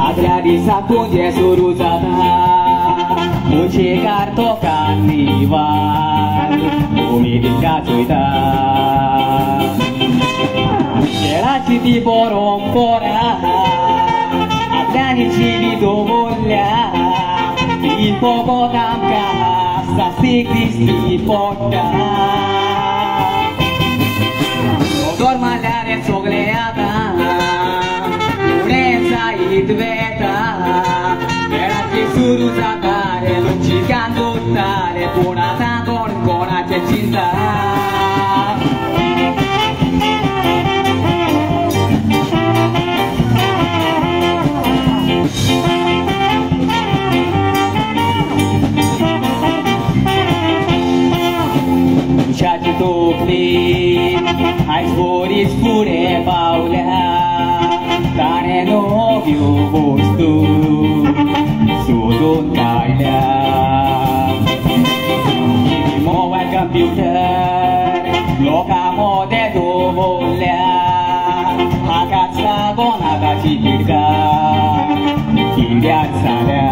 आदल्या दिसा पुंजे सुरू जाता मुझेकार तो कार्निवाल उमेदीन गाजयता खेळाची ती परंपरा आपल्यानी शिवी दवरल्या ती फकत आमकां सासीक दिसली पडटा दोतोर मारल्यार हें सगळें आतां फुडें जायत वेता खेळाची सुरू जाता रे लोकशिकान दवरता रे पूण आतां कोण कोणाचें चिंता मनशाची तकली आयज बरीच फुडें पावल्या ताणें नव्यो वस्तू सोदून काडल्या मोबायल कंप्युटर लोकां मदें दवरल्या हाकाच लागून आतांची पिडका कित्याक जाल्या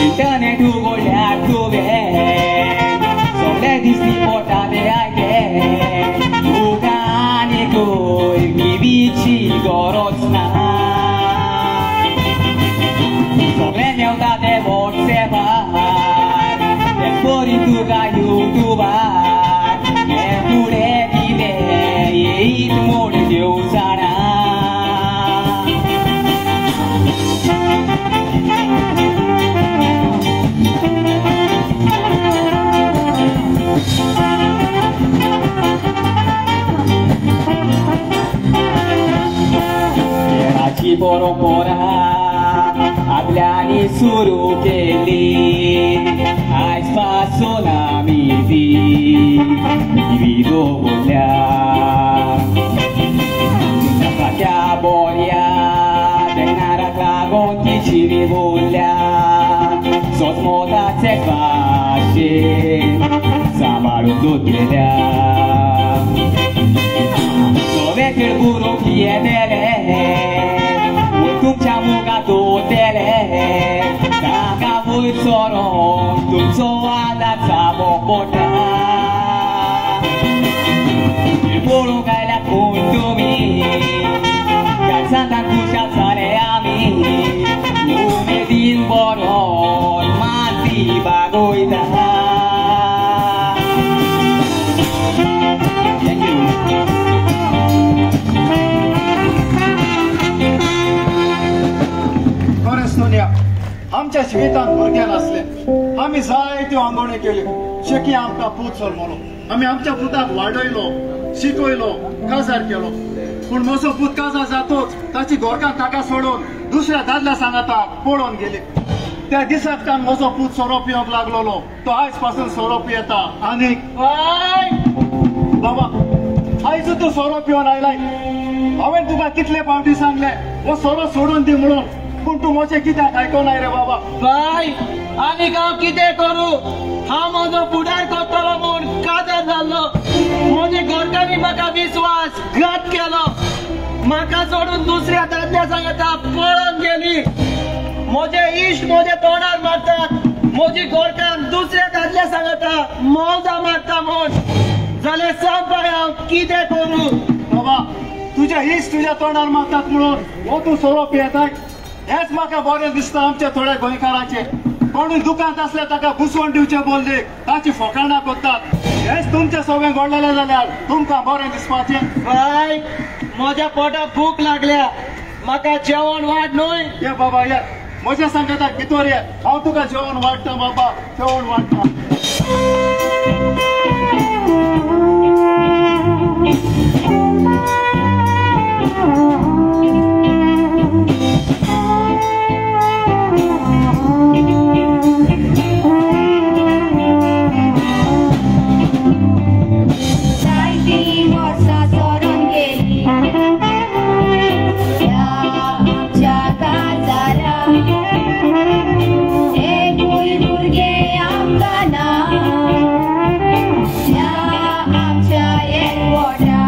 इंटरनेट उगडल्यार तुवें सगळें दिसली पडटा तें आयकें तुका आनीकूय टिवीची गरज ना सगळें मेवता तें वॉट्सएपार तेच परी तुका युट्यूबार हें फुडें कितें येयत म्हूण देव जाणा. खेळाची परंपरा आपल्यांनी सुरू केली आयज पासून आमी ती जिवी दवरल्या सारक्या बऱ्या देंगणाराक लागून ती जिवी उरल्या सोजमोताचे भाशेन सांबाळून दवरल्या सगळे खेळ करूंक येतले तुमच्या मुखार दवरतले ताका वयर सरोन तुमचो आदार जावो पडटा पळोवंक आयल्यात कोण तुमी काळसांतान खुशाल जाले आमी उमेदीन बरोन माती बागयता. Thank you. आमच्या जिवितांत भुरगे नासले आमी जायत्यो आंगवण्यो केल्यो शेकी आमकां पूत जल्मलो आमी आमच्या पुताक वाडयलो शिकयलो काजार केलो पूण म्हजो पूत काजार जातोच ताची घरकान्न ताका सोडून दुसऱ्या दादल्या सांगाता पळोवन गेली. त्या दिसाक तान म्हजो पूत सोरो पिवंक लागलोलो तो आयज पासून सोरो पियेता आनीक बाबा आयज तूं सोरो पिवन आयलाय हांवें तुका कितले फावटी सांगले हो सोरो सोडून दी म्हणून पूण तूं म्हजें कित्याक आयकनाय रे बाबा. बाय आनीक हांव कितें करूं हांव म्हजो फुडार करतलो म्हूण काजार जाल्लो म्हजे घरकान्नी म्हाका विस्वास घात केलो म्हाका सोडून दुसऱ्या दादल्या सांगाता पळोवन गेली म्हजे इश्ट म्हजे तोंडार मारतात म्हजी घरकान्न दुसऱ्या दादल्या सांगाता मौजा मारता म्हूण जाल्यार सांग बाय हांव कितें करूं. बाबा तुजे इश्ट तुज्या तोंडार मारतात म्हणून हो तूं सोरो पियेताय हेंच म्हाका बरें दिसता. आमच्या थोड्या गोंयकारांचें कोणूय दुकांत आसल्यार ताका घुसवण दिवचें बोल्ले ताची फकाणां करतात हेंच तुमचें सगळें घडलेलें जाल्यार तुमकां बरें दिसपाचें. बाय म्हज्या पोटाक भूक लागल्या म्हाका जेवण वाड न्हय. ये बाबा ये म्हज्या सांगता भितर ये हांव तुका जेवण वाडटा बाबा जेवण वाडटा. आमच्या एकवटा.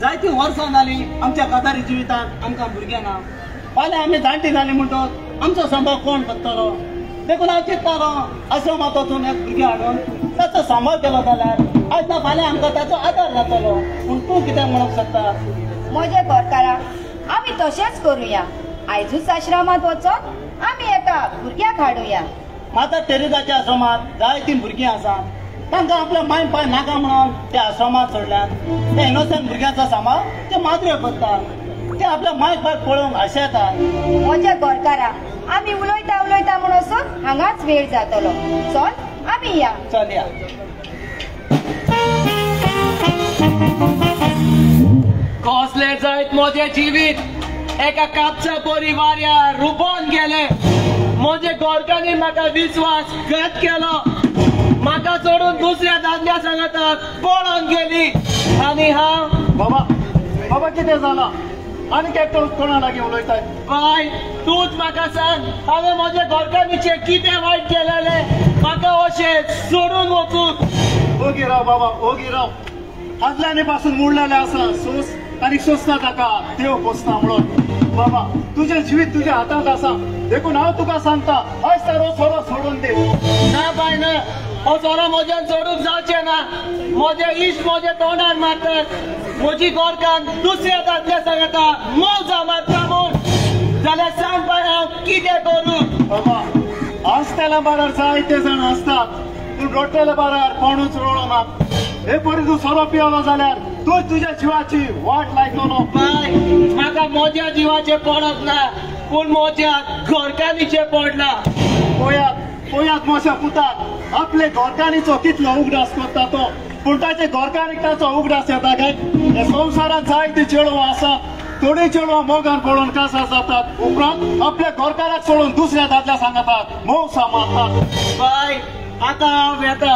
जायती वर्सां जाली आमच्या कादारी जिवितांत आमकां भुरग्यां ना. फाल्यां आमी जाणटी जाली म्हणटच आमचो सांबाळ कोण करतलो? देखून हांव चिंततालो आश्रमांत वचून एक भुरगें हाडून ताचो सांबाळ केलो जाल्यार आयज ना फाल्यां आमकां ताचो आदार जातलो. पूण तूं कितें म्हणूंक शकता? म्हज्या घरकारा आमी तशेंच करुया. आयजूच आश्रमांत वचोन आमी एका भुरग्याक हाडुया. माता तेरेजाच्या आश्रमांत जायतीं भुरगीं आसात. तांकां आपल्या माय पाय नाका म्हणून त्या आश्रमांत सोडल्यात. त्या इनोसंट भुरग्यांचो सांबाळ ते माद्र्यो करतात. ते आपल्या माय पाय पळोवंक आशेतात. म्हज्या घरकारा आमी उलयता उलयता म्हणसर हांगाच वेळ जातलो. चल आमी या. चल या. कसले जायत म्हजें जिवीत एका कापसा बरी वाऱ्यार रुबोन गेले. म्हजे घरकांनी म्हाका विस्वासघात केलो. म्हाका सोडून दुसऱ्या दादल्या सांगाताक पळोवन गेली. आनी हांव बाबा बाबा कितें जाला? आनी एकटो कोणा लागीं उलयताय? बाय तूंच म्हाका सांग हांवें म्हज्या घरकान्नीचें कितें वायट केलेलें म्हाका अशें सोडून वचूंक? ओगी राव बाबा, ओगी राव. आदल्यानी पासून मोडलेलें आसा सोस आनी सोंसना ताका देव पोसना म्हणून. बाबा तुजें जिवीत तुज्या हातांत आसा, देखून हांव तुका सांगता आयज तारो सोरो सोडून दी. ना बाय ना, हो सोरो म्हज्यान सोडूंक जावचें ना. म्हजे इश्ट म्हजे तोंडार मारतात. म्हजी घरकान्न दुसऱ्या दादल्या सांगता मौजा मारता म्हूण. जाल्यार सांग बाय हांव कितें करूं? बाबा आसतल्या बारार जायते जाण आसतात, पूण रडटल्या बारार कोणूच रडना. हे परी तूं सोरो पियलो जाल्यार तूं तुज्या जिवाची वाट लायतलो. बाय म्हाका म्हज्या जिवाचें पडप ना, पूण म्हज्या घरकान्नीचें पडलां. पळयात पळयात म्हज्या पुताक आपले घरकान्नीचो कितलो उगडास करता तो, पूण ताचे घरकान्नीक ताचो उगडास येता काय? हे संवसारांत जायतीं चेडवां आसा, थोडीं चेडवां मोगान पडून कासार जातात, उपरांत आपल्या घरकाराक सोडून दुसऱ्या दादल्या सांगतात मौसा मारतात. बाय आतां हांव वेता.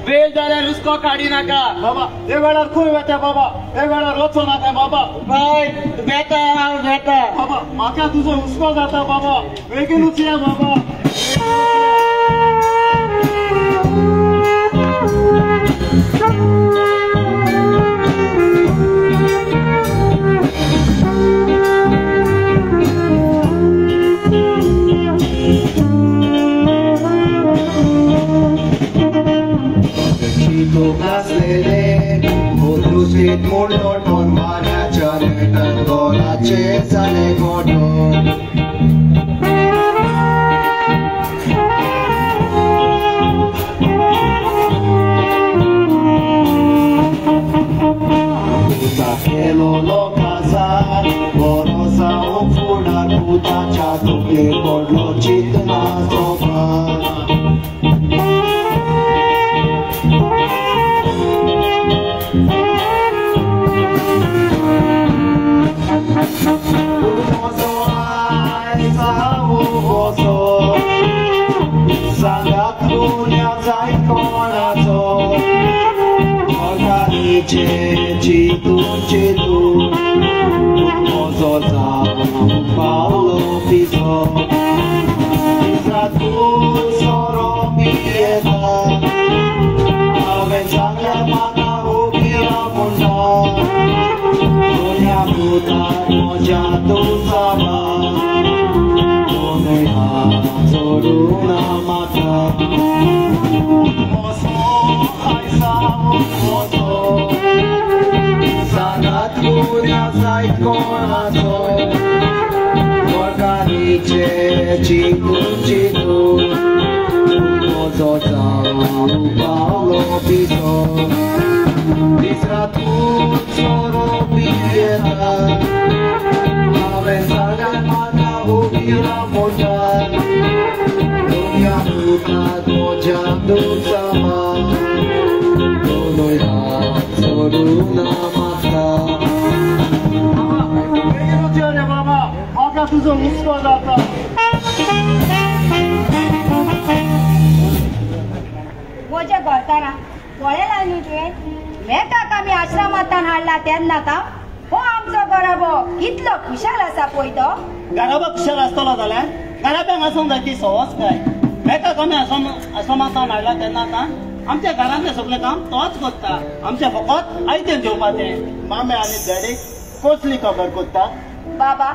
वेळ जाल्यार हुस्को काडी नाका. बाबा हे वेळार खंय वेता बाबा? हे वेळार वचो नाका बाबा. बाय वेता हांव वेता. बाबा म्हाका तुजो हुस्को जाता बाबा, बेगीनूच या बाबा. Aventada mata, hubiera mortal. पुताक म्हज्या दुखता दोनूय हात सोडूना म्हाका. बेगीनूच यो रे बाबा, म्हाका तुजो हुस्को जाता. म्हज्या घरकारा पळयला न्हू तुवें, मेकाक आमी आश्रमांतल्यान हाडला तेन्ना तां हो आमचो घराबो कितलो खुशाल आसा पळय तो. घराबो खुशाल आसतलो जाल्यार घराब्यांक आसूंक जाय ती सवस काय. मेकाक आमी आश्रमांतल्यान हाडला तेन्ना तां आमच्या घरांतलें सगळें काम तोच करता. आमचें फकत आयतें जेवपाचें. मामे आनी डॅडी कसली खबर करता? बाबा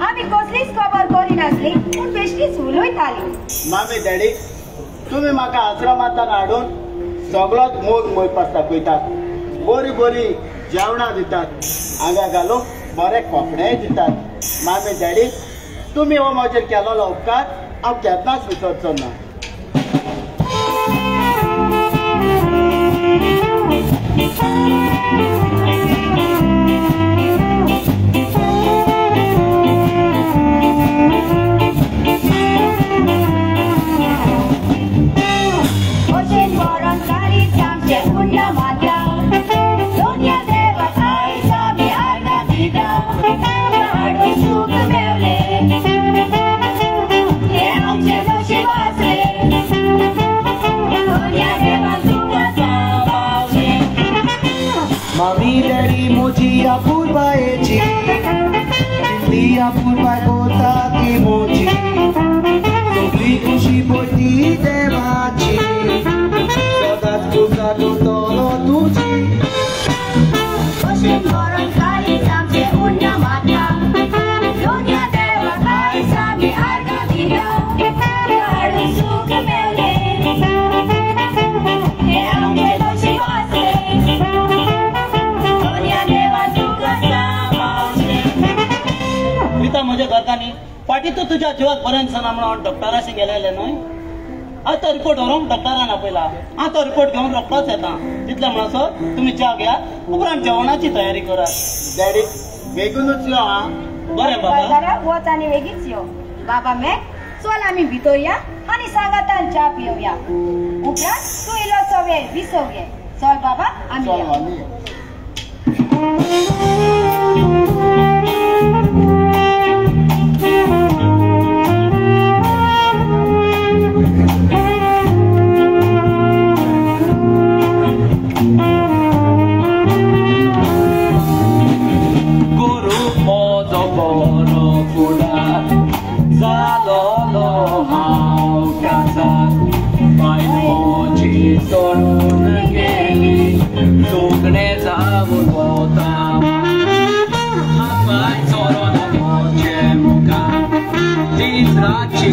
आमी कसलीच खबर करिनासली, पूण बेश्टीच उलयताली. मामी डॅडी तुमी म्हाका आश्रमांतल्यान हाडून सगळोच मोग मोयपास दाखयतात, बरी बरी जेवणां दितात, आंगा घालूंक बरे कपडेय दितात. मामी डॅडी तुमी हो म्हजेर केलोलो उपकार हांव केन्नाच विसरचो ना. मामी डॅडी म्हजी अपुरबायेची, तितली अपुरबाय कोता ती म्हजी, सगली खुशी पळय देवाची, सदांच पुजा करतलो तुजी. म्हज्या घरकान्नी फाटीं तूं तुज्या जिवाक बरें दिसना म्हणून डॉक्टराशी गेलेलें न्हय. हांव तो रिपोर्ट व्हरूंक डॉक्टरान आपयला. हांव तो रिपोर्ट घेवन रोखडोच येता. तितले म्हणसर तुमी च्या घेयात, उपरांत जेवणाची तयारी करात. डॅडी बेगीनूच यो आं. बरें बाबा, वच आनी बेगीच यो. बाबा मेक चल आमी भितर या आनी सांगातान च्या पिवया, उपरांत तूं इल्लोसो वेळ विसव घे. चल बाबा आमी या. सोडून गेली सुकणे जावन वता, हात पांय चोरून म्हजे मुखार दीस रातची